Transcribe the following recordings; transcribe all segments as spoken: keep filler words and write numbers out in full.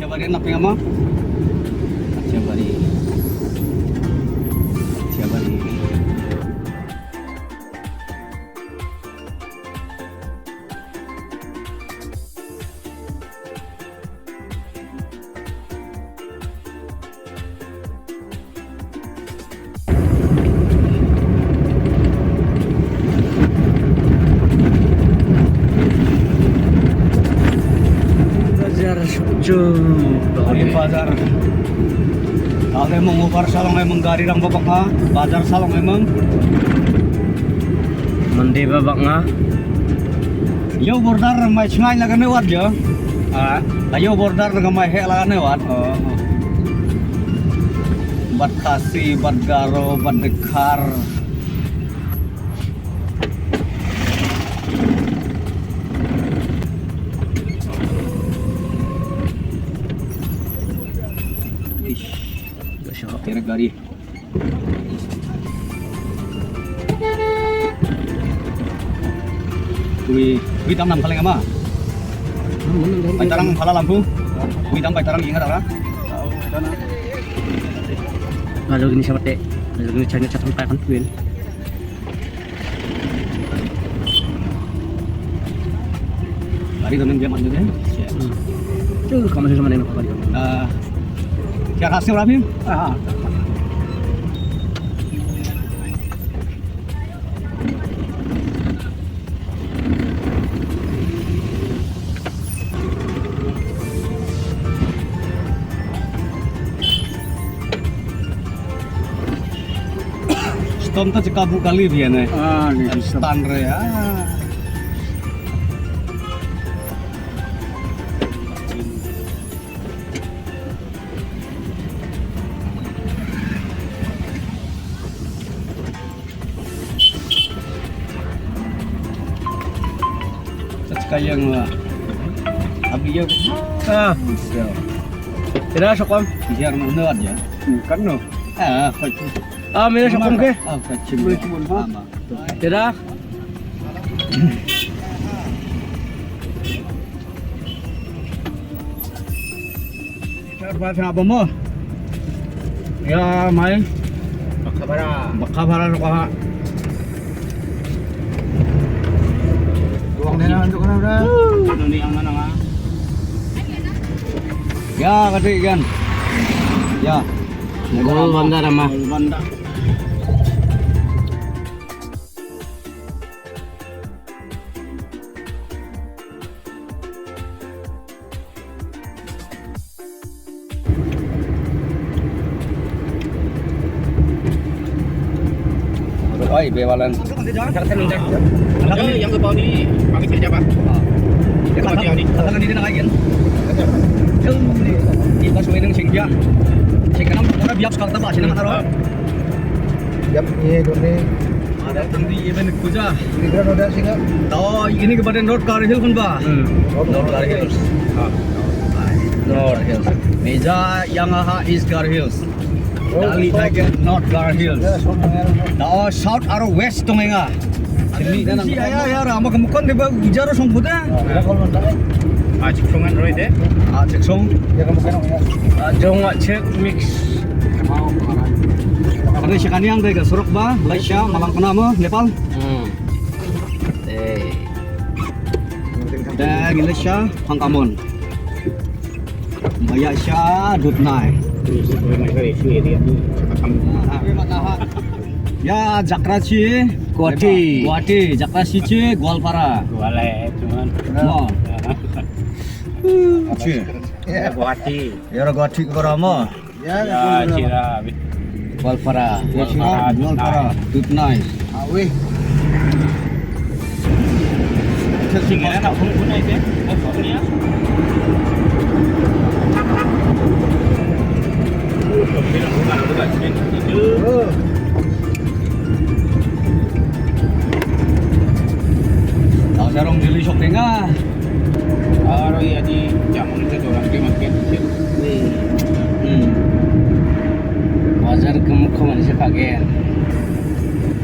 Bari na pengama. Acha bari. Acha bari. Bazar Sukjung. Bazar. Ade mong over salong emang gari rang babak ha. Bazar salong emang. Mandi babak nga. Yo border mai chngai la kane wat yo. Ah, yo border la mai he la kane wat. Oh. Bad Khasi, bad Garo, bad Dkhar. Ish, gari. Wi, wi tam nam khaleng ama. Bai tarang phala lampu. Wi tam bai tarang ingat ara. Lalu gini siapa teh? Lalu gini cari cari tempat kan tuin. Gari tu nang dia mandu kan? Hmm. Tu kamu sama nengok apa dia? Ah, siap hasil Rahim? Ah. Stom ta chika bu kali bhi ne. Ah, ni stom. Tan re, ah. Kayang la. Abi ya. Ah. Ya. Ira sokom. Biar mana aja. Kan no. Ah, kacim. Ah, mira sokom ke. Ah, kacim. Mira sokom. Ira. Ba sna ba mo. Ya mai. Bakha bara. Bakha bara ko ha. Ruang dena untuk kena bra. Ni ang mana nga? Ya kata ikan. Ya. Gol banda nama. Gol banda. Oi, be walan. Yang ke bawah ni, bagi saya jabat. Yang ke bawah ni. Katakan ini nak lagi kan? Di pas wedding sing dia. Sing kenal orang biar sekarang tambah sini mana orang? Yap, ye done. Ada tadi event kuja. Ini kan ada sih kan? Oh, ini kepada North Garo Hills kan, Bah? Hmm. North Garo Hills. Ah. North Hills. Meja yang aha East Garo Hills. Oh, Dali South. Tiger North Garo Hills. Ya, South Garo Hills. Oh, South aro West tu menga. Ini dan si ayah ya rama kemukon de ba ijaro song buta. Ah, chiksong an roi de. Ah, chiksong. Ya, kemukon ya. Ah, jong ah chek mix. Kami sekarang yang de ke surok ba, Malaysia, Malang kena mo, Nepal. Hmm. Eh. Dan Malaysia, Pangkamon. Maya sha dut nai. Ya, Jakrachi. Guwahati. Guwahati, Jakrachi chi, Gwalpara. Gwale, cuman. No. Chi. Ya, Guwahati. Ya, Guwahati ke Rama. Ya, Chira. Gwalpara. Gwalpara, Gwalpara. Dut nai. Awi. Tau sarong juli shopping ah. Aro ya di jamun itu orang di market. Hmm. Bazar ke muka mana sih pakai?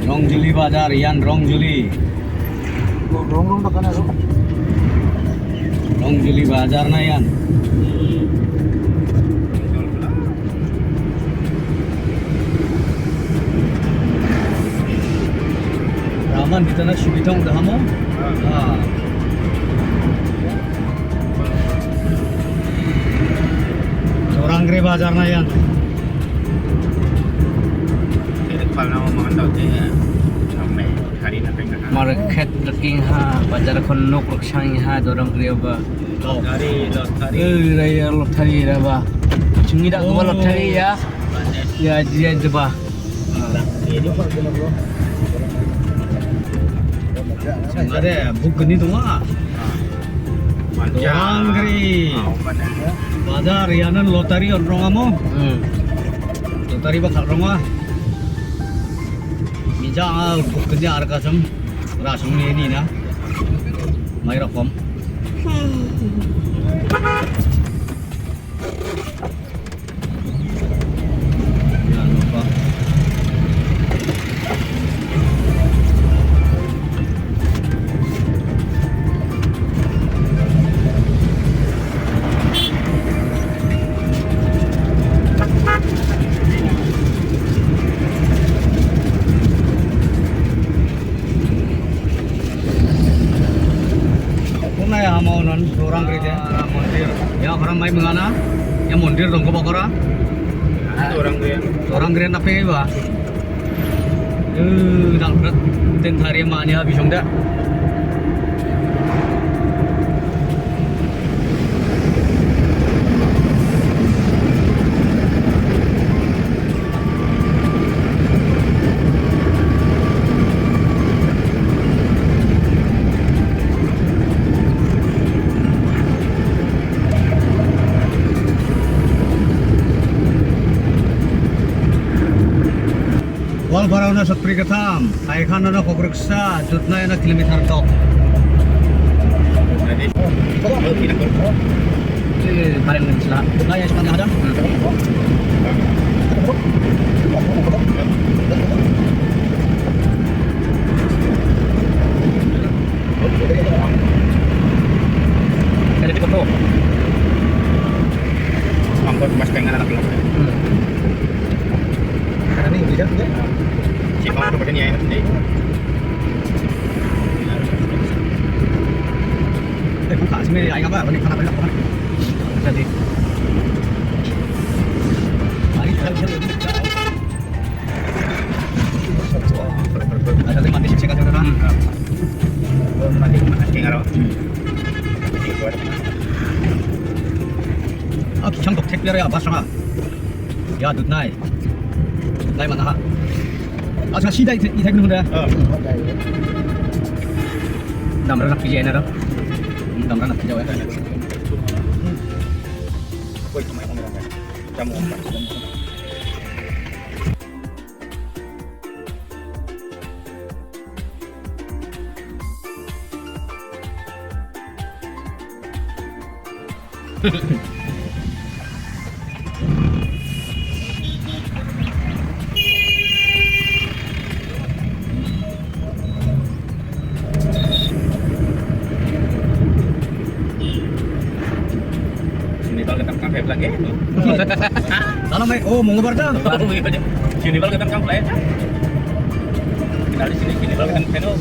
Rong juli bazar, yan rong juli. Rong rong bakana rong. Rong juli bazar na yan. Kita na Shibitong dah mo. Ah. Sorang gre bazar na yan. Market looking ha, bazar khon nok rukshang ha, dorang gre ba. Lottery, lottery. Eh, raya lottery ra ba. Chungi da ba lottery ya. Ya, ya, ya ba. Ada buku ni tu ah. Dorang gri. Bazar ya nan lottery on rong amo. Hmm. Lottery ba khat rong ah. Mija buku ni ar kasam. Rasung ni ni na. Mai rokom. Kuna ya mau non orang gereja, ah, mondir. Ya orang mai mengana, ya mondir dong ke bakora. Orang gereja. Orang gereja apa ya ba? Eh, dang berat. Ten hari mani habis dong dah. Wal barau na sotri katham, ai khan na kokrik sa, jutna na kilometer tok. Jadi, eh, paling sila. Jutna ya, sepanjang hadam. Ada di foto. Angkot mas pengen anak. Hmm. Karena ini bisa, ya. Si Bang udah pada nyayang sendiri. Eh, buka sini, ayo apa? Ini kenapa, kenapa? Jadi. Mari kita lihat. Ada lagi mandi sih, kan, kan. Hmm. Mandi, mandi, kan. Ah, ki chang tok thek biar ya, bas ranga. Ya, dut nai. Nai mana ha? Ah, sa shi dai, i thek nung da. Ah. Dam ranak pijai na da. Dam ranak pijai. Woi, kamai kamai. Kamu. Sini bal ketam kafe lagi. Salam, mai. Oh, mau ngabar dah? Sini bal ketam kafe. Kita di sini, sini bal ketam kafe.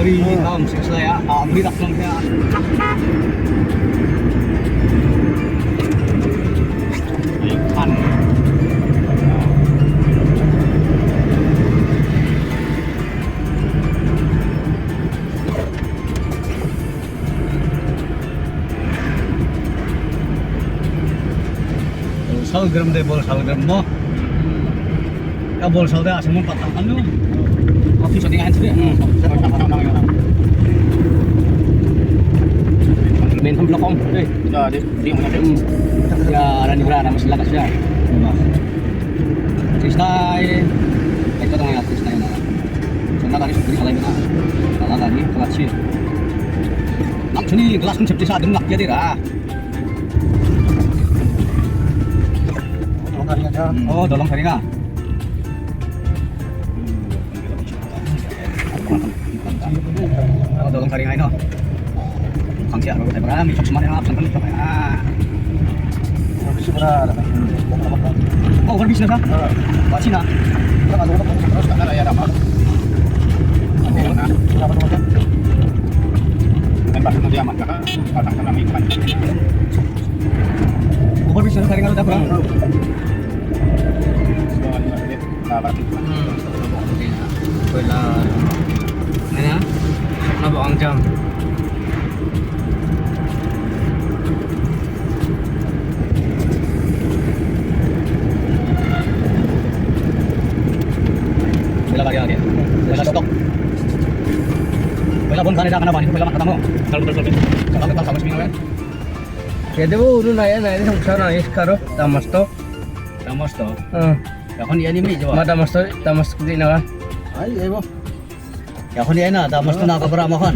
Bri, um, six layer, um, bri dak long ya. Ikan. Salgram de bol salgram mo. Ka bol sal de asam mo patang kan tu. Office ni kan sini. Hmm. Main tham blok om. Eh. Ya, dia, dia mana dia? Hmm. Ya, ada ni berada masih lakas ya. Kristai. Itu tengah Kristai na. Sana tadi Kalai na. Kala lagi, kala chi. Nang sini gelas kun septi sa dum lak ya dira. Oh, dolong taringa. Oh, dolong taringa ino. Khang siap, baru saya berani, sok semangat, sok semangat. Overbridge na sa? Ba China. Overbridge na sa, taringa lo da, bro. Hmm. Wala. Ano? Ano ba ang jam? Wala ba, wala. Wala stock. Wala bon khane da khana bani, wala mat khatamu. Chalo, chalo, chalo. Chalo, chalo, chalo, chalo. Kede bo unu na ya na ini song sana is karo, tamas to. Tamas to. Hmm. Ekhon ïa ni mi jwa. Ma tamas to, tamas kdi na. Ai, ai bo. Ekhon ïa na, tamas to na ka bra ma khon.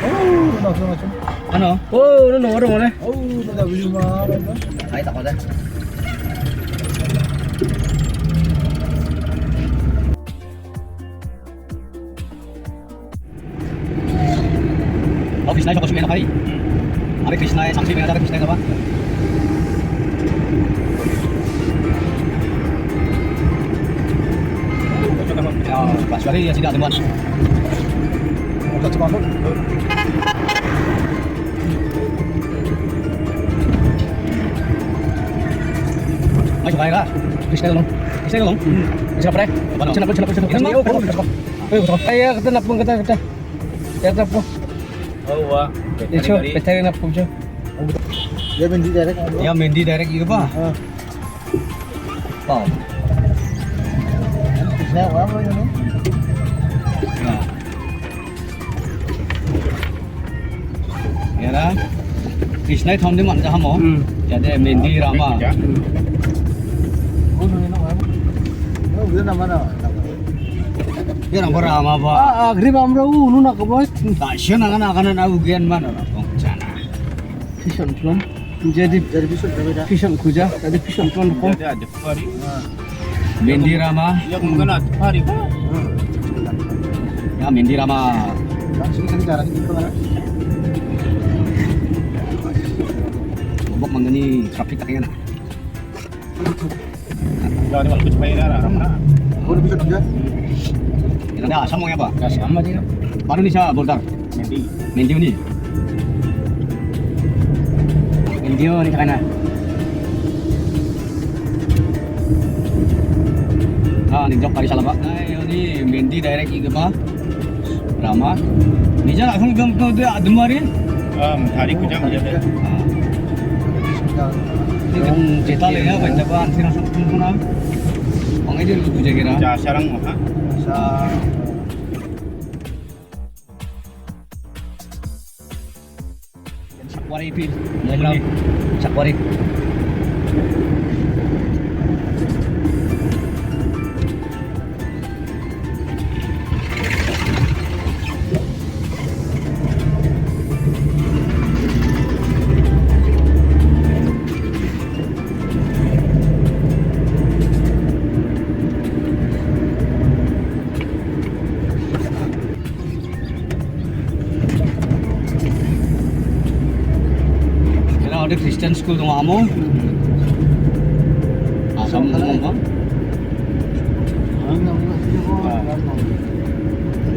Oh, na ka bra. Ano? Oh, no, no, no, no. Oh, na da bi ma. Ai, ta ko da. Oh, Krishna, siapa sih, enak kali. Ada Krishna, saksi, ada Krishna, apa? Ya, pas kali ya, tidak, teman. Udah cepat, tuh. Ayo, baiklah. Krishna, tolong. Krishna, tolong. Krishna, pray. Apa, no? Krishna, Krishna, Krishna. Krishna, oh, oh, oh. Ayo, kata nak pun kata, kata. Ya, kata pun. Oh, wah. Itu, pecah nak pun, pecah. Ya, Mendi direct. Ya, Mendi direct gitu, Pak. Ah. Wow. Nah. Ya dah. Krishna thom di man jahamo. Hmm. Ya deh, Mendi Rama. Hmm. Ya, Rama Rama ba. Ah, ah, grip amra u, nuna ka boy. Ta shena kana kana na u gen man na kong chana. Pishon plon. Jadi, jadi pishon khuja, jadi pishon plon ko. Jadi ada pari. Mendi Rama. Ya, mungkin ada pari ko. Ya, Mendi Rama. Langsung kan cara ini ko. Bok mangani traffic tak yana. Dah, ni malah kucing main dah, dah. Dah, sama ya, Pak? Dah, sama je. Baru ni siapa border? Mendi. Mendi ni. Mendi ni kat kanan. Ah, ni jok kari salah, Pak. Nah, ni Mendi direct i ke, Pak. Rama. Ni jalan langsung ke, ke, ke Demari. Um, hari kejam je. Ah. Ni kan cerita le ya, banyak apa, ansi langsung pun pun am. Orang aja lu kerja kira. Ja, sarang mah. Sa. Sakwari pil. Sakwari. Kira ada Christian school tu amo. Asam tu apa?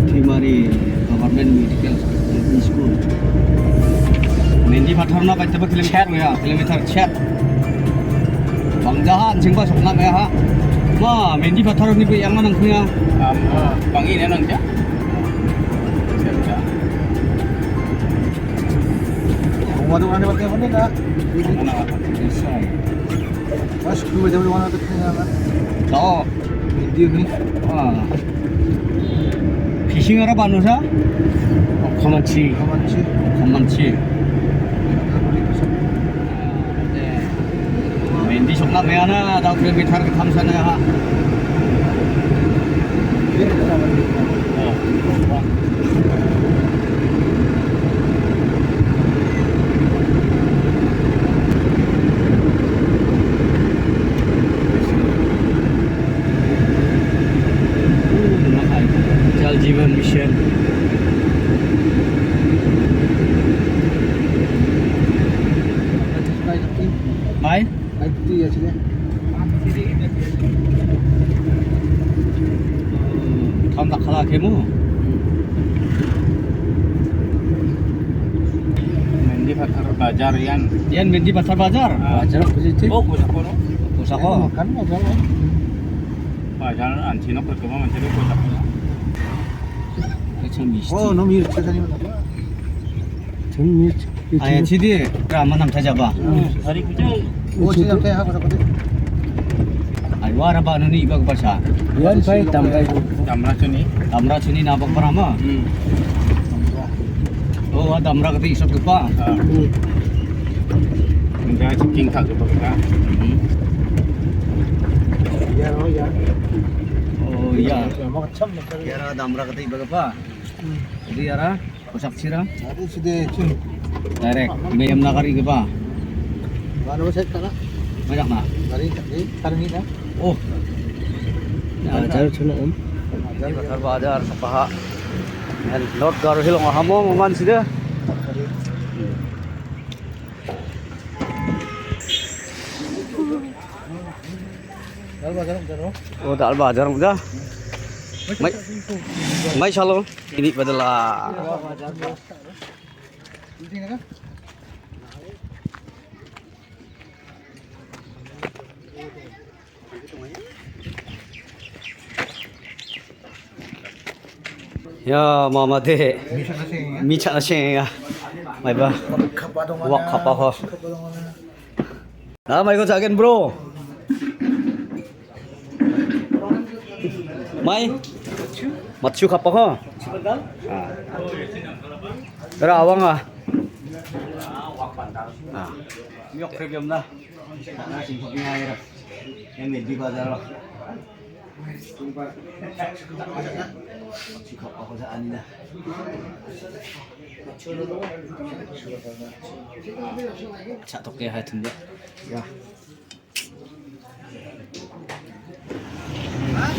Thimari Government Medical School. Mendi pathar na bai tebak kilometer ya, kilometer chet. Bang jahan sing ba sokna me ha. Ma, Mendi pathar ni be yang mana khuya? Am, bang ini nang ja. Waduh, ane pakai apa ni, Kak? Ini. Mas, dua jam dua mana tu, Kak? Oh. Video ni. Ah. Fishing area ba nusa? Khamanchi. Khamanchi. Khamanchi. Mendi sokna me ana da kilometer ka tham sana ha. Even Mission. Mai? Thon tak khala kemu. Mendi Pathar Bajar yan. Yan Mendi Pathar Bajar. Ah. Bajar apa sih, Cik? Oh, Kusako, no? Kusako. Makan bajar, ya. Bajar anti no perkema mencari Kusako. Kacang misti. Oh, no mirchi tadi mana? Kacang mirchi. Ay, sidi, ra manam saja ba. Hari kerja. Oh, sini sampai aku dapat. Ai, wara ba nuni ba kepasa. Wan pai tamrai. Tamra sini. Tamra sini na ba perama. Hmm. Oh, wa tamra kati isot kepa. Ah. Hmm. Enggak, ciking tak kepa kita. Hmm. Ya, oh ya. Oh, ya. Ya, macam macam. Ya, tamra kati ba kepa. Hmm. Jadi, ara, kosak sira. Jadi, sidi cun. Direct. Mayam na kari kepa. Mana masih kana? Banyak na. Kari, kari, kari ni na. Oh. Ya, jaru cun, em. Jaru. Bakar bajar, sepaha. And North Garo Hills, ngah hamong, man sida. Dal bajar, jaru. Oh, dal bajar, jaru. Mai, mai shalom. Ini adalah. Ya, mama de. Mi cha na sing ya. Mai ba. Wak kapa ho. Na mai ko again, bro. Mai. Matchu kapa ho. Ah. Ra awang ah. Ah. Miok premium na. Na sing ko ngai ra. Yang di bazar. Matchu kapa ho sa ani na. Cha tok ke hai thum ya. Ya. Ah.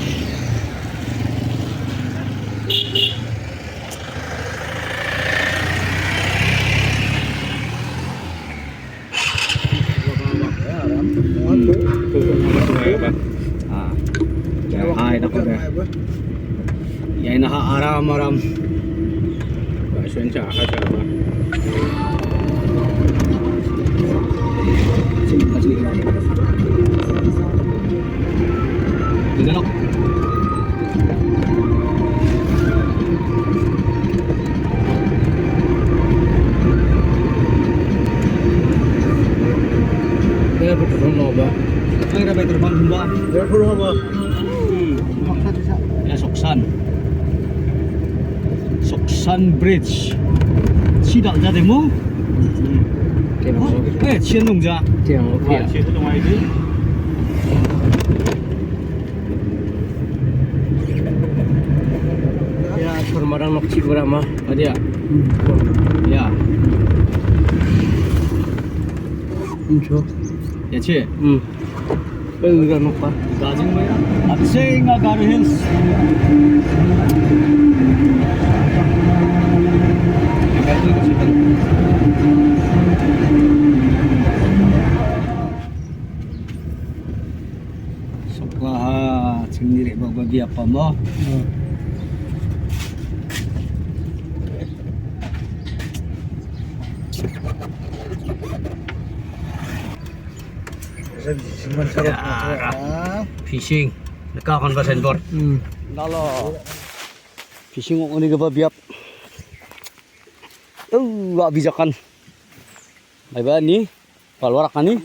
Hai, dak udah. Ya, ina ha aram, aram. Ba shen cha ha cha ba. Sini, sini. Ina nok. Ina petrol no ba. Ina petrol ba. Petrol ba. Hmm. Ya, Soksan. Soksan Bridge. Sida ja demo. Tiang. Eh, Chiang Nung ja. Tiang, oke. Ya, Chor Marang nok chi gura ma. Adia. Hmm. Ya. Hmm, so. Ya, che. Hmm. Eh, udah lupa. Dajing maya. Atseng Garo Hills. Sokwa ha, chingni re ba ba biap pa mo. Hmm. Fishing. Neka kan ba signboard. Hmm. Dalo. Fishing ong ni kaba biap. Oh, wa bijakan. Bye bye ni. Palwarak ni.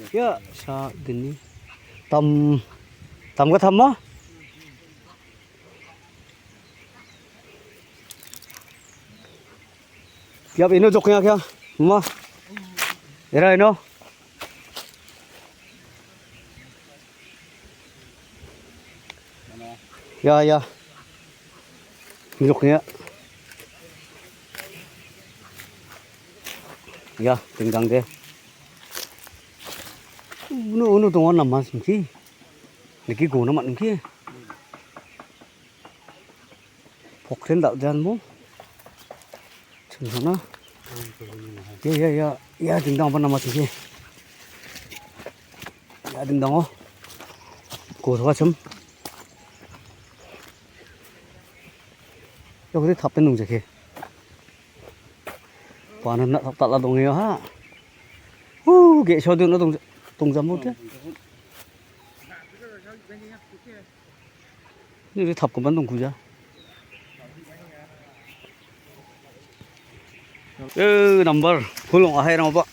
Ya, sa dini. Tam, tam ka tam ma? Ya, ino jok nya kya? Ma. Era ino. Ya, ya. Jok nya. Ya, tinggang de. Unu, unu tong wan nama sing ki. Niki go nama niki. Pok ten dak jan mo. Chun sana. Ya, ya, ya. Ya, ding dang apa nama sing ki. Ya, ding dang oh. Go thwa chum. Yo, kri thap ten nung jake. Panan na thap tala dong yo ha. Hu, ge sho dun na dong, dong jam mo te. Ni ri thap ko ban dong kuja. Eh, number. Hulong ahai rang ba.